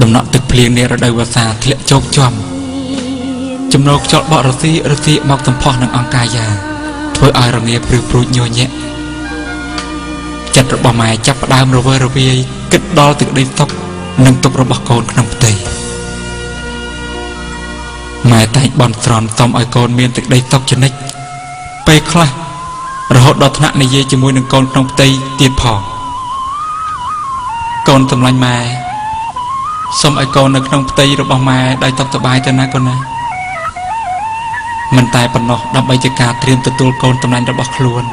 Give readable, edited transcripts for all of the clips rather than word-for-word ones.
ដំណក់ទឹកភ្លៀងនារដូវវស្សាធ្លាក់ជោកជាំចំណូលខ្យល់បក់រស៊ីរស៊ីមកសម្ផស្សនឹងអង្គកាយាធ្វើឲ្យរងាព្រឺព្រួចញញាក់ចិត្តរបស់ម៉ែចាប់ផ្ដើមរវើរវាយគិតដល់ទឹកដីសុខនិងទុក្ខរបស់កូនក្នុងផ្ទៃម៉ែតែងបន់ស្រន់សុំឲ្យកូនមានទឹកដីសុខជានិច្ចពេលខ្លះរហូតដល់ថ្នាក់និយាយជាមួយនឹងកូនក្នុងផ្ទៃទៀតផងកូនសម្លាញ់ម៉ែសូមឲ្យកូននៅក្នុងផ្ទៃរបស់ម៉ែដោយសុខសប្បាយទៅណាកូនណាមិនតែប៉ុណ្ណោះដើម្បីជាការត្រៀមទទួលកូនសម្លាញ់របស់ខ្លួន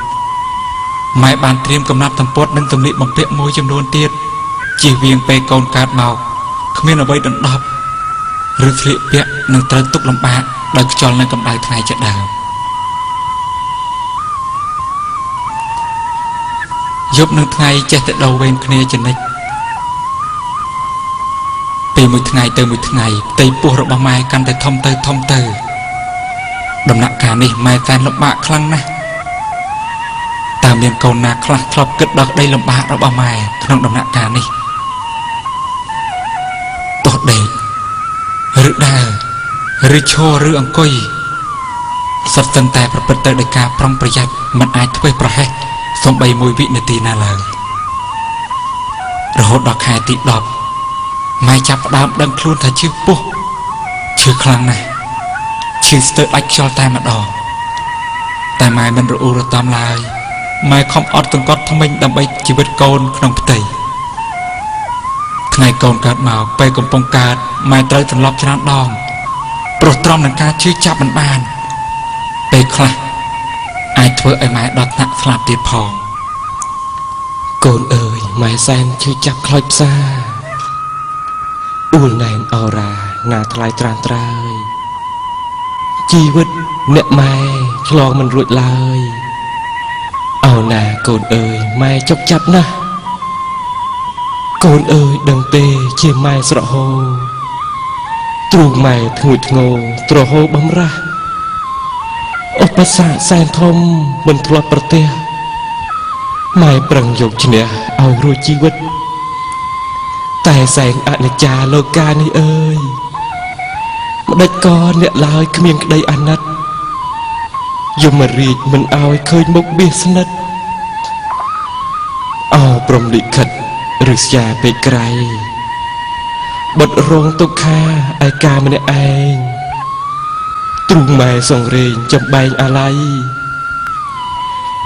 ម៉ែបានត្រៀមកំណាត់សម្ពត់និងសម្លៀកបំពាក់មួយចំនួនទៀតជៀសវាងពេលកូនកើតមកគ្មានអ្វីដណ្ដប់ឬស្លៀកពាក់នឹងត្រូវទុកលំបាកដោយខ្យល់និងកម្ដៅថ្ងៃជាដើមយប់និងថ្ងៃចេះតែដូរវេនគ្នាជានិច្ចពីមួយថ្ងៃទៅមួយថ្ងៃផ្ទៃពោះរបស់ម៉ែកាន់តែធំទៅធំទៅដំណាក់កាលនេះម៉ែសែនលំបាកខ្លាំងណាស់តើមានកូនណាខ្លះធ្លាប់គិតដល់ក្តីលំបាករបស់ម៉ែក្នុងដំណាក់កាលនេះទោះដេកឬដើរឬឈរឬអង្គុយសុទ្ធសឹងតែប្រព្រឹត្តទៅដោយការប្រុងប្រយ័ត្នមិនអាចធ្វេសប្រហែសសូម្បីមួយវិនាទីណាឡើយរហូតដល់ខែទី10ម៉ែចាប់ផ្ដើមដឹងខ្លួនថាឈឺពោះឈឺខ្លាំងណាស់ឈឺស្ទើរដាច់ខ្យល់តែម្ដងតែម៉ែមិនរអ៊ូរតំឡើយម៉ែខំអត់សង្កត់ថ្មិញដើម្បីជីវិតកូនក្នុងផ្ទៃថ្ងៃកូនកើតមកពេលកំពុងកើតម៉ែត្រូវសន្លប់ច្រើនដងព្រោះទ្រាំនឹងការឈឺចាប់មិនបានពេលខ្លះអាចធ្វើឲ្យម៉ែដល់ថ្នាក់ស្លាប់ទៀតផងកូនអើយម៉ែសែនឈឺចាប់ខ្លោចផ្សាអួលណែនអរ៉ាណាថ្លៃត្រានត្រើយជីវិតអ្នកម៉ែឆ្លងមិនរួចឡើយអោណាកូនអើយម៉ែចុកចាប់ណាស់កូនអើយដឹងទេជាម៉ែស្រហោទ្រូងម៉ែធ្ងួចធ្ងោត្រហោបំរាស់ឧបសគ្គសែនធំមិនធ្លាប់ប្រទះម៉ែប្រឹងយកឈ្នះឲ្យរួចជីវិតតែសែងអនិច្ចាលោកានេះអើយម្ដេចក៏អ្នកឡើយគ្មានក្តីអាណិតយមរាជមិនឲ្យឃើញមុខបៀសស្និទ្ធអោព្រំលិខិតឬស្យាពេកក្រៃបុតរងទុក្ខាឯកាម្នាក់ឯងទ្រូងម៉ែសង្រេងចំបែងអាល័យ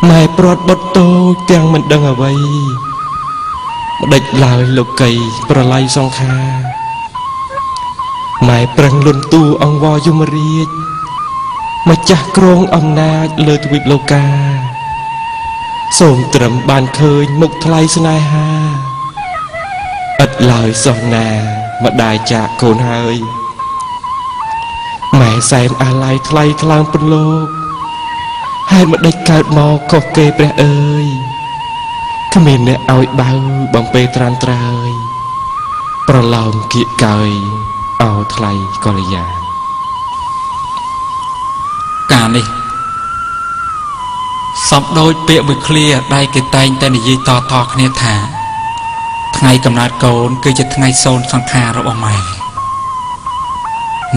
ម៉ែព្រាត់បុតតូចទាំងមិនដឹងអ្វីម្ដេចឡើយលោកីប្រឡ័យសង្ខាម៉ែប្រឹងលន់តួអង្វរយមរាជម្ចាស់គ្រងអំណាចលើទ្វីបលោកាសូមត្រឹមបានឃើញមុខថ្លៃស្នេហាឥតឡើយសោះណាម្ដាយចាកកូនហើយម៉ែសែនអាល័យថ្លៃថ្លើមពន្លកហេតុម្ដេចកើតមកខុសគេព្រះអើយគ្មានអ្នកឲ្យបៅបំពេត្រានត្រើយប្រឡោមគៀកកើយអោថ្លៃកល្យាកាលនេះសំដូចពាក្យមួយឃ្លាដែលគេតែងតែនិយាយតៗគ្នាថាថ្ងៃកំណើតកូនគឺជាថ្ងៃសូន្យសង្ខាររបស់ម៉ែ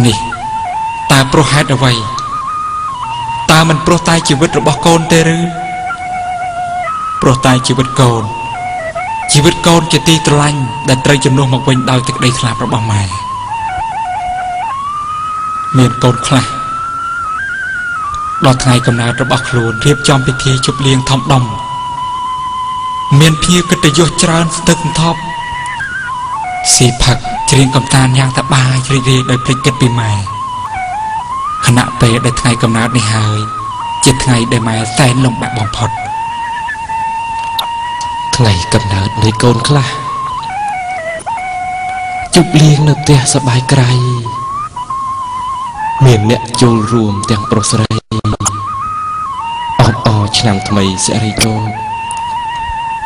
នេះតើព្រោះហេតុអ្វីតើមិនព្រោះតែជីវិតរបស់កូនទេឬព្រោះតែជីវិតកូនជីវិតកូនជាទីស្រឡាញ់ដែលត្រូវជំនួសមកវិញដោយសេចក្តីស្លាប់របស់ម៉ែមានកូនខ្លះដល់ថ្ងៃកំណើតរបស់ខ្លួនរៀបចំពិធីជប់លៀងធំដុំមានភ្ញៀវកិត្តិយសច្រើនស្ទើរសន្ធប់ស៊ីផឹកច្រៀងកំសាន្តយ៉ាងសប្បាយរីករាយដោយភ្លេចគិតពីម៉ែខណៈពេលដែលថ្ងៃកំណើតនេះហើយជាថ្ងៃដែលម៉ែសែនលំបាកបំផុតថ្ងៃកំណើតនៃកូនខ្លះជប់លៀងនៅផ្ទះសប្បាយក្រៃមានអ្នកចូលរួមទាំងប្រុសស្រីអបអរឆ្នាំថ្មីសិរីជោគ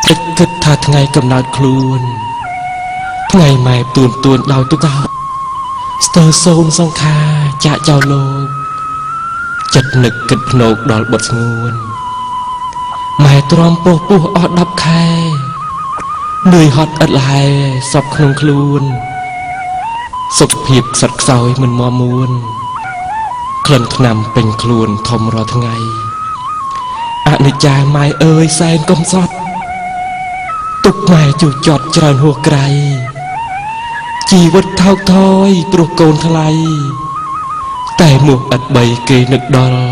គិតគិតថាថ្ងៃកំណើតខ្លួនថ្ងៃម៉ែទួនទួនដោយទុក្ខស្ទើរសូន្យសង្ខារចាកចោលលោកចិត្តនឹកគិតភ្នោកដល់បុតស្ងួនម៉ែទ្រាំពោះពោះអស់10ខែនឿយហត់ឥតលហែសពក្នុងខ្លួន សុខភាពខ្សត់ខ្សោយមិនមាំមួនក្លិនថ្នាំពេញខ្លួនធំរាល់ថ្ងៃអនិច្ចាម៉ែអើយសែនកំសត់ទុកម៉ែជួចត់ច្រើនហួសក្រៃជីវិតថោកថយព្រោះកូនថ្លៃតែមោះឥតបីគេនឹកដល់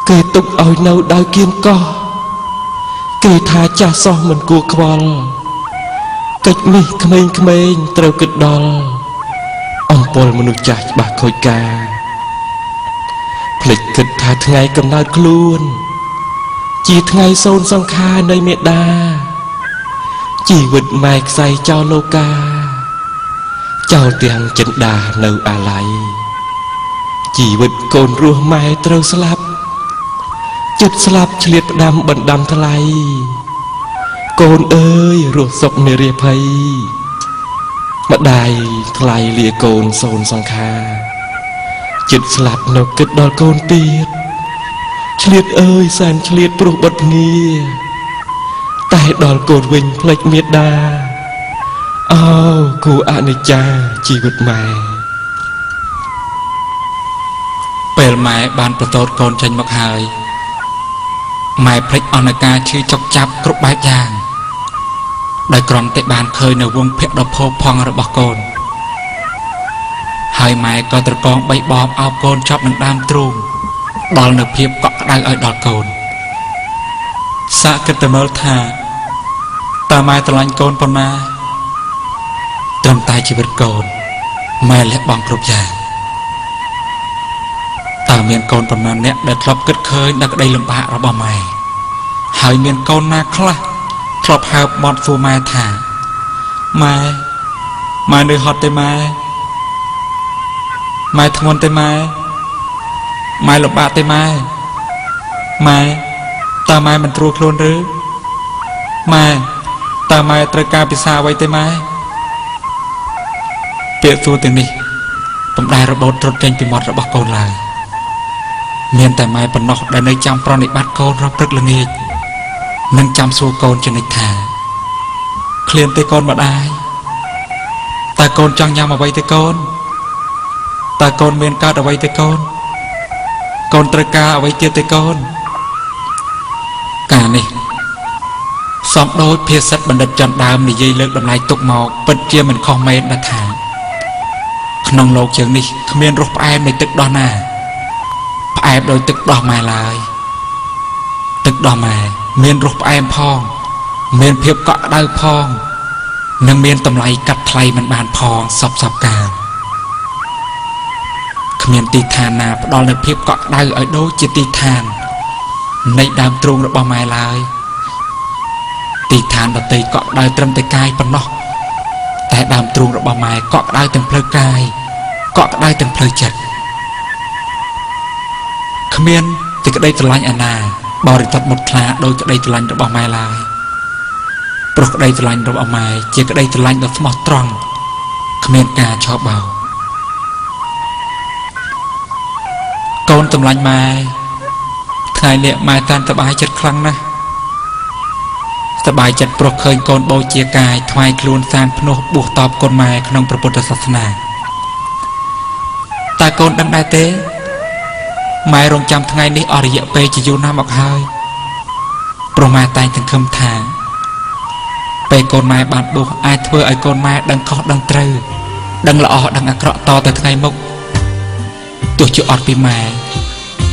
គេទុកឲ្យនៅដោយគៀនកោះគេថាចាស់សោះមិនគួរខ្វល់កិច្ចនេះក្មេងៗត្រូវគិតដល់អំពលមនុស្សចាស់ច្បាស់ខូចការភ្លេចគិតថាថ្ងៃកំណើតខ្លួនជាថ្ងៃសូន្យសង្ខារនៃមេដាជីវិតម៉ែខ្សែចោលលោកាចោលទាំងចិន្តានៅអាល័យជីវិតកូនរស់ម៉ែត្រូវស្លាប់ចិត្តស្លាប់ឆ្លៀតផ្ដាំបណ្ដាំថ្លៃកូនអើយរស់សុខនិរាភ័យម្ដាយថ្លៃលាកូនសូន្យសង្ខារចិត្តស្លាប់នៅគិតដល់កូនទៀតឆ្លៀតអើយសែនឆ្លៀតព្រោះបុតងារតែដល់កូនវិញភ្លេចមេដាអោគូអនិច្ចាជីវិតម៉ែពេលម៉ែបានប្រតូតកូនចេញមកហើយម៉ែភ្លេចអនការឈឺចុកចាប់គ្រប់បែបយ៉ាងដោយគ្រាន់តែបានឃើញនៅវងភ័ក្រដ៏ផូរផង់របស់កូនហើយម៉ែក៏ត្រកងបីបបអោបកូនជាប់នឹងដើមទ្រូងដល់នៅភាពកក់ក្ដៅឲ្យដល់កូនសាកគិតទៅមើលថាតើម៉ែស្រឡាញ់កូនប៉ុណ្ណាត្រឹមតែជីវិតកូនម៉ែលះបង់គ្រប់យ៉ាងតើមានកូនប៉ុន្មានអ្នកដែលធ្លាប់គិតឃើញដល់ក្តីលំបាករបស់ម៉ែហើយមានកូនណាខ្លះធ្លាប់ហើបមាត់សួរម៉ែថាម៉ែម៉ែនៅហត់ទេម៉ែម៉ែធ្ងន់ទេម៉ែម៉ែលំបាកទេម៉ែម៉ែតើម៉ែមិនត្រួសខ្លួនឬម៉ែតើម៉ែត្រូវការពិសាអ្វីទេម៉ែពាក្យសួរទាំងនេះពុំដែលរបូតត្រុដិចេញពីមាត់របស់កូនឡើយមានតែម៉ែប៉ុណ្ណោះដែលនៅចាំប្រណិប័តកូនរាល់ព្រឹកល្ងាចនិងចាំសួរកូនជានិច្ចថាឃ្លានទេកូនម្ដាយតើកូនចង់ញ៉ាំអ្វីទេកូនតើកូនមានកើតអ្វីទេកូនកូនត្រូវការអ្វីទៀតទេកូនការនេះសំដូចភាសិតបណ្ឌិតចន្ទដើមនិយាយលើកតម្លៃទុកមកពិតជាមិនខុសមែនណាស់ថាក្នុងលោកជើងនេះគ្មានរសផ្អែមនៃទឹកដោះណាផ្អែមដោយទឹកដោះម៉ែឡើយទឹកដោះម៉ែមានរសផ្អែមផងមានភាពកក់ក្ដៅផងនិងមានតម្លៃកាត់ថ្លៃមិនបានផងសពសពកាលគ្មានទីឋានណាផ្ដល់នូវភាពកក់ក្ដៅឲ្យដូចជាទីឋាននៃដើមទ្រូងរបស់ម៉ែឡើយទីឋានដទៃកក់ក្ដៅត្រឹមតែកាយប៉ុណ្ណោះតែដើមទ្រូងរបស់ម៉ែកក់ក្ដៅទាំងផ្លូវកាយកក់ក្ដៅទាំងផ្លូវចិត្តគ្មានសេចក្តីស្រឡាញ់អាណាបរិសុទ្ធមុតថ្លាដោយក្តីស្រឡាញ់របស់ម៉ែឡើយព្រោះក្តីស្រឡាញ់របស់ម៉ែជាក្តីស្រឡាញ់ដ៏ស្មោះត្រង់គ្មានការឆបោកកូនស្រឡាញ់ម៉ែថ្ងៃនេះម៉ែតានសប្បាយចិត្តខ្លាំងណាស់សប្បាយចិត្តព្រោះឃើញកូនបូជាកាយថ្វាយខ្លួនសានភ្នោះបួសតបកូនម៉ែក្នុងព្រះពុទ្ធសាសនាតើកូនដឹងដែរទេម៉ែរងចាំថ្ងៃនេះអស់រយៈពេលជាយូរណាស់មកហើយព្រោះម៉ែតែងសង្ឃឹមថាពេលកូនម៉ែបានបួសអាចធ្វើឲ្យកូនម៉ែដឹងខុសដឹងត្រូវដឹងល្អដឹងអាក្រក់តទៅថ្ងៃមុខទោះជាអត់ពីម៉ែ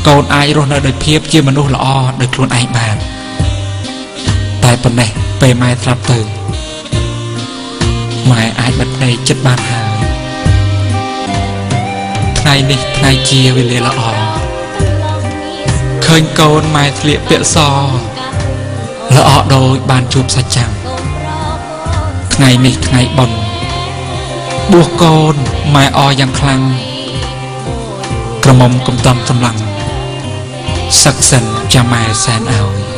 កូនអាចរស់នៅដោយភាពជាមនុស្សល្អដោយខ្លួនឯងបានតែប៉ុណ្ណេះពេលម៉ែស្លាប់ទៅម៉ែអាចបិទភ្នែកចិត្តបានហើយថ្ងៃនេះថ្ងៃជាវេលាល្អឃើញកូនម៉ែស្លៀកពាក់សល្អដូចបានជួបសច្ចាំថ្ងៃនេះថ្ងៃបុណ្យបួសកូនម៉ែអយ៉ាងខ្លាំងក្រមុំកំតំសម្លឹងសឹកសិនចាំម៉ែសែនឲ្យ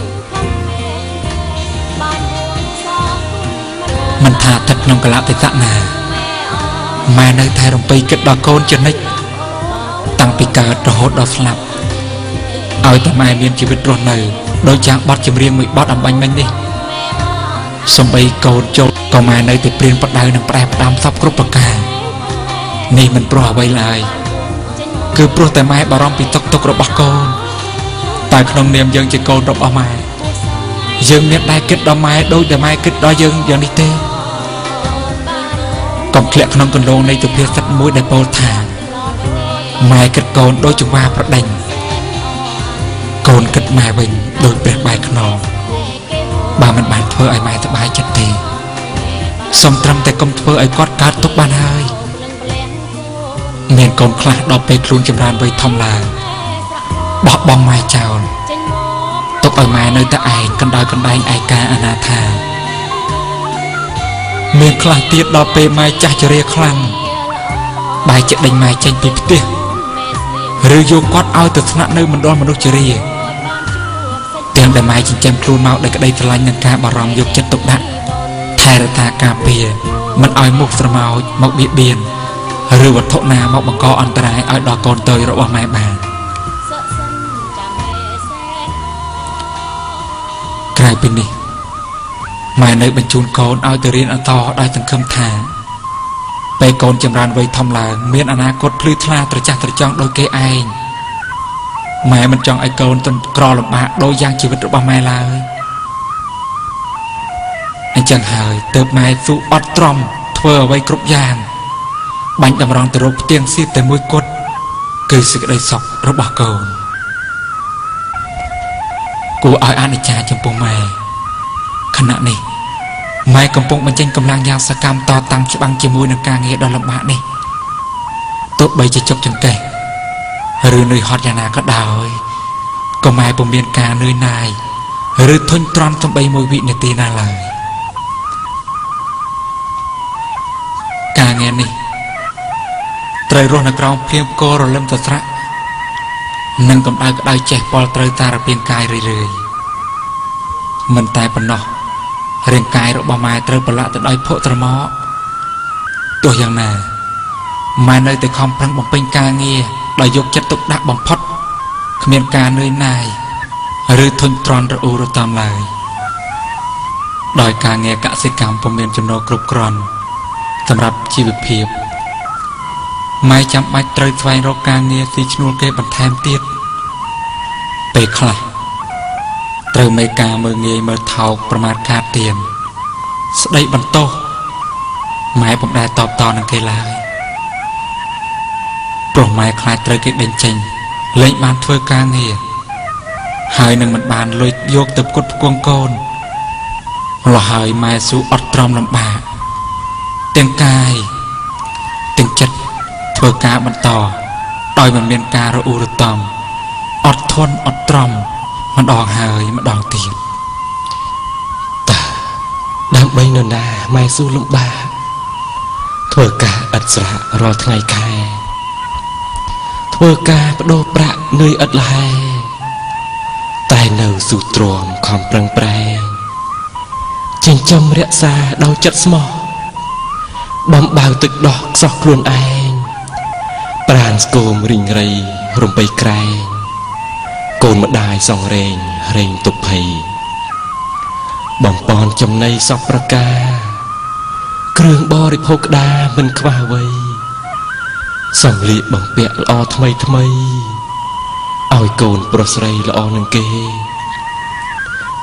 មិនថាស្ថិតក្នុងកលៈទេសៈណាម៉ែនៅតែរំពៃគិតដល់កូនជានិច្ចតាំងពីកើតរហូតដល់ស្លាប់ឲ្យតែម៉ែមានជីវិតរស់នៅដោយចាងបទចម្រៀងមួយបទអំបញ្ញមិញនេះសំបីកូនចូលក៏ម៉ែនៅតែព្រៀនបដៅនឹងផ្ដែផ្ដាំសពគ្រប់ប្រការ នេះមិនព្រោះអ្វីឡើយគឺព្រោះតែម៉ែបារម្ភពីទុក្ខរបស់កូនតែក្នុងនាមយើងជាកូនរបស់ម៉ែយើងមានដែរគិតដល់ម៉ែដូចតែម៉ែគិតដល់យើងយ៉ាងនេះទេកុំធ្លាក់ក្នុងគន្លងនៃទុភាសិតមួយដែលពោលថាម៉ែគិតកូនដូចចង្វាប្រដេញកូនគិតម៉ែវិញដូចព្រះបែកខ្នងបើមិនបានធ្វើឲ្យម៉ែសប្បាយចិត្តទេសូមត្រឹមតែកុំធ្វើឲ្យគាត់កើតទុក្ខបានហើយមានកូនខ្លះដល់ពេលខ្លួនចម្រើនវ័យធំឡើងបោះបង់ម៉ែចោលទុកឲ្យម៉ែនៅតែឯងកណ្ដោយកណ្ដែងឯកាអនាថាមានខ្លះទៀតដល់ពេលម៉ែចាស់ជរាខ្លាំងបែរជាដេញម៉ែចេញពីផ្ទះឬយកគាត់ឲ្យទៅស្នាក់នៅមណ្ឌលមនុស្សជរាទាំងដែលម៉ែចិញ្ចឹមខ្លួនមកដោយក្តីស្រឡាញ់និងការបារម្ភយកចិត្តទុកដាក់ថែរក្សាការពារមិនឲ្យមុខស្រមោចមកបៀតបៀនឬវត្ថុណាមកបង្កអន្តរាយឲ្យដល់កូនតូចរបស់ម៉ែបានក្រៅពីនេះម៉ែនៅបញ្ជូនកូនឲ្យទៅរៀនអន្តរដោយសង្ឃឹមថាពេលកូនចម្រើនវ័យធំឡើងមានអនាគតភ្លឺថ្លាត្រចះត្រចង់ដូចគេឯងម៉ែមិនចង់ឲ្យកូនទន់ក្រលំបាកដូចយ៉ាងជីវិតរបស់ម៉ែឡើយអញ្ចឹងហើយទើបម៉ែស៊ូអត់ទ្រាំធ្វើអ្វីគ្រប់យ៉ាងបាញ់តម្រង់ទៅរកផ្ទៀងសៀបតែមួយគត់គឺសេចក្តីសុខរបស់កូនគួរឲ្យអនិច្ចាចំពោះម៉ែខណៈនេះម៉ែកំពុងបញ្ចេញកម្លាំងយ៉ាងសកម្មតតាំងច្បាំងជាមួយនឹងការងារដ៏លំបាកនេះទោះបីជាជប់ចង្កេះឬនឿយហត់យ៉ាងណាក៏ដោយក៏ម៉ែពុំមានការនឿយណាយឬធុញទ្រាន់សំបីមួយវិនាទីណាឡើយការងារនេះត្រូវរស់នៅក្រោមភ្លៀងផ្គររលឹមសស្រាក់និងកម្ដៅក្ដៅចេះពលត្រូវសារពាង្គកាយរឿយៗមិនតែប៉ុណ្ណោះរាងកាយរបស់ម៉ែត្រូវប្រឡាក់ទៅដោយភក់ត្រមកទោះយ៉ាងណាម៉ែនៅតែខំប្រឹងបំពេញការងារដោយយកចិត្តទុកដាក់បំផុតគ្មានការនឿយណាយឬធុញទ្រាន់រអ៊ូរតំឡើយដោយការងារកសិកម្មពុំមានចំណូលគ្រប់គ្រាន់សម្រាប់ជីវភាពម៉ែចាំបាច់ត្រូវស្វែងរកការងារស៊ីឈ្នួលគេបន្ថែមទៀតពេលខ្លះត្រូវមេការមើលងាយមើលថោកប្រមាថខាតទៀនស្ដីបន្ទោសម៉ែពុំដែលតបតនឹងគេឡើយព្រោះម៉ែខ្លាចត្រូវគេដេញចេញលែងបានធ្វើការងារហើយនឹងមិនបានលុយយកទៅផ្គត់ផ្គង់កូនម្ល៉េះហើយម៉ែស៊ូអត់ទ្រាំលំបាកទាំងកាយទាំងចិត្តធ្វើការបន្តដោយមិនមានការរអ៊ូរតំអត់ធន់អត់ទ្រាំម្ដងហើយម្ដងទៀតតើដើម្បីនរណាម៉ែស៊ូលំបាកធ្វើការឥតស្រាករាល់ថ្ងៃខែធ្វើការបដូរប្រាក់នឿយឥតលហែតែនៅស៊ូទ្រាំខំប្រឹងប្រែងចិញ្ចឹមរក្សាដោយចិត្តស្មោះបំបៅទឹកដោះខ្សោះខ្លួនឯងប្រានស្គមរីងរៃរំបីក្រែងកូនម្ដាយសងរែងរែងទុភ័យបំពន់ចំណីសពប្រការគ្រឿងបរិភោគក្តារមិនខ្វះអ្វីសម្លៀកបំពាក់ល្អថ្មីថ្មីឲ្យកូនប្រុសស្រីល្អនឹងគេ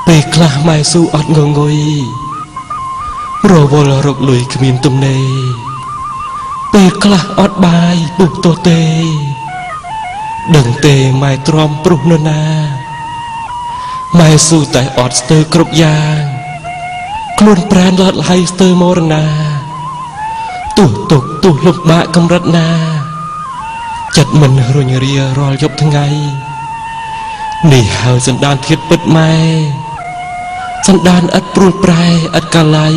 ពេលខ្លះម៉ែស៊ូអត់ងងុយរវល់រកលុយគ្មានទំនេរពេលខ្លះអត់បាយពុះទទេដឹងទេម៉ែទ្រាំព្រោះនរណាម៉ែស៊ូតែអត់ស្ទើរគ្រប់យ៉ាងខ្លួនប្រានលត់ហើយស្ទើរមរណាទោះទុកទោះលំបាកកម្រិតណាចិត្តមិនរុញរារាល់យប់ថ្ងៃនេះហើយសន្តានធាតពិតម៉ែសន្តានឥតព្រួលប្រែឥតកាល័យ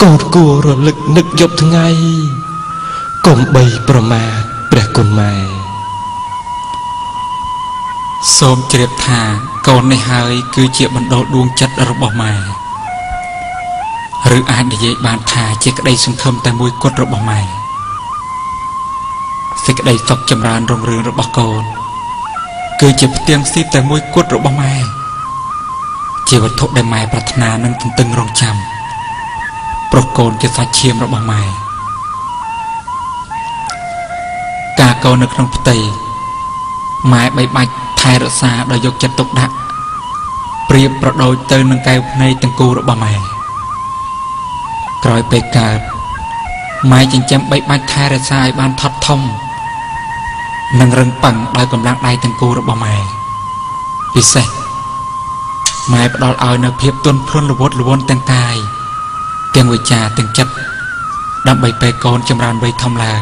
កូនគួររលឹកនឹកយប់ថ្ងៃកុំបីប្រមាថព្រះគុណម៉ែសូមជ្រាបថាកូននេះហើយគឺជាបណ្ដោលដួងចិត្តរបស់ម៉ែឬអាចនិយាយបានថាជាក្តីសង្ឃឹមតែមួយគត់របស់ម៉ែសេចក្តីសុខចម្រើនរុងរឿងរបស់កូនគឺជាផ្ទាំងស៊ីបតែមួយគត់របស់ម៉ែជាវត្ថុដែលម៉ែប្រាថ្នានិងទន្ទឹងរង់ចាំព្រោះកូនជាសាច់ឈាមរបស់ម៉ែ កូននៅក្នុងផ្ទៃម៉ែបីបាច់ថែរក្សាដោយយកចិត្តទុកដាក់ប្រៀបប្រដូចទៅនឹងកែវភ្នែកទាំងគូរបស់ម៉ែក្រោយពេលកើតម៉ែចិញ្ចឹមបីបាច់ថែរក្សាឲ្យបានថត់ធំនិងរឹងប៉ឹងដោយកម្លាំងដៃទាំងគូរបស់ម៉ែពិសេសម៉ែផ្ដល់ឲ្យនូវភាពទន់ភ្លន់ល្វត់ល្វន់ទាំងកាយទាំងវិចារទាំងចិត្តដើម្បីពេលកូនចម្រើនវ័យធំឡើង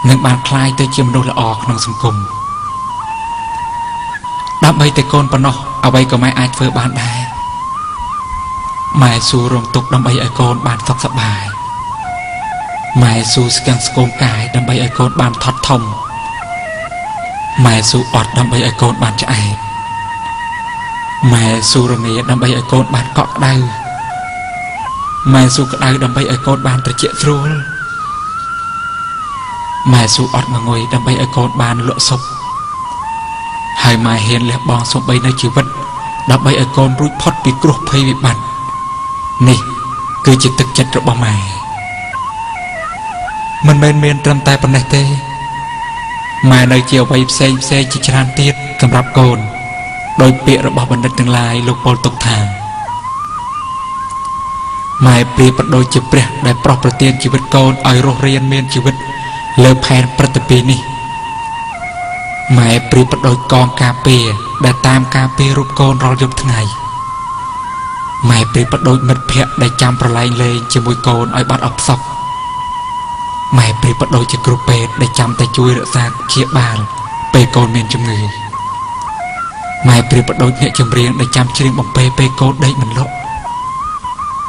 និងបានក្លាយទៅជាមនុស្សល្អក្នុងសង្គមដើម្បីតែកូនប៉ុណ្ណោះអ្វីក៏ម៉ែអាចធ្វើបានដែរម៉ែស៊ូរងទុក្ខដើម្បីឲ្យកូនបានសុខសប្បាយម៉ែស៊ូស្គាំងស្គមកាយដើម្បីឲ្យកូនបានថត់ធំម៉ែស៊ូអត់ដើម្បីឲ្យកូនបានឆ្អែតម៉ែស៊ូរងាដើម្បីឲ្យកូនបានកក់ក្ដៅម៉ែស៊ូក្ដៅដើម្បីឲ្យកូនបានត្រជាក់ស្រួលម៉ែស៊ូអត់ងងុយដើម្បីឲ្យកូនបានលក់សុបហើយម៉ែហ៊ានលះបង់សូម្បីនៅជីវិតដើម្បីឲ្យកូនរួចផុតពីគ្រោះភ័យវិបត្តិនេះគឺជាទឹកចិត្តរបស់ម៉ែមិនមែនមានត្រឹមតែប៉ុណ្ណេះទេម៉ែនៅជាអ្វីផ្សេងផ្សេងជាច្រើនទៀតសម្រាប់កូនដោយពាក្យរបស់បណ្ឌិតទាំងឡាយលោកពោលទុកថាម៉ែប្រៀបប្រដូចជាព្រះដែលប្រោះប្រទានជីវិតកូនឲ្យរស់រានមានជីវិតលើផែនព្រឹទ្ធានេះម៉ែប្រៀបប្រដូចកងការពារដែលតាមការពាររូបកូនរាល់យប់ថ្ងៃម៉ែប្រៀបប្រដូចមិត្តភក្តិដែលចាំប្រឡែងលេងជាមួយកូនឲ្យបាត់អផ្សុកម៉ែប្រៀបប្រដូចជាគ្រូពេទ្យដែលចាំតែជួយរក្សាព្យាបាលពេលកូនមានជំងឺម៉ែប្រៀបប្រដូចអ្នកចម្រៀងដែលចាំច្រៀងបំពេពេលកូនដេកមិនលក់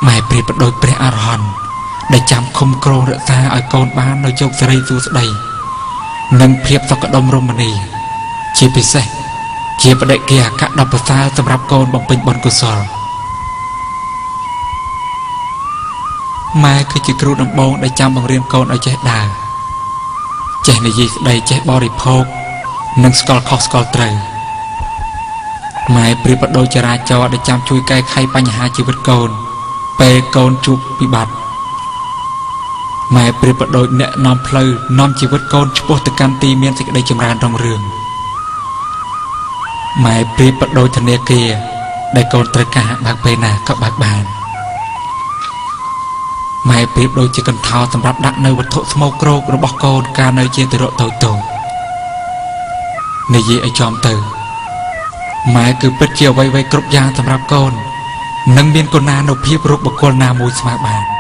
ម៉ែប្រៀបប្រដូចព្រះអរហន្តដែលចាំឃុំគ្រងរក្សាឲ្យកូនបាននៅជោគសេរីសួស្តីនិងភាពសុខដុមរមនាជាពិសេសជាបដិគាកៈដ៏ប្រសើរសម្រាប់កូនបំពេញបុណ្យកុសលម៉ែគឺជាគ្រូដំបូងដែលចាំបង្រៀនកូនឲ្យចេះដើរចេះនិយាយស្ដីចេះបរិភោគនិងស្គាល់ខុសស្គាល់ត្រូវម៉ែប្រៀបប្រដូចចរាចរណ៍ដែលចាំជួយកែខៃបញ្ហាជីវិតកូនពេលកូនជួបវិបត្តិម៉ែប្រៀបប្រដូចអ្នកនាំផ្លូវនាំជីវិតកូនឆ្ពោះទៅកាន់ទីមានសេចក្តីចម្រើនរុងរឿងម៉ែប្រៀបប្រដូចធនាគារដែលកូនត្រូវការបើកពេលណាក៏បើកបានម៉ែប្រៀបដូចជាកន្ធោសម្រាប់ដាក់នៅវត្ថុស្មោកគ្រោករបស់កូនកាលនៅជាទារកតូចៗនិយាយឲ្យចំទៅម៉ែគឺពិតជាអ្វីៗគ្រប់យ៉ាងសម្រាប់កូននិងមានគុណានុភាពរូបបុគ្គលណាមួយស្មើបាន។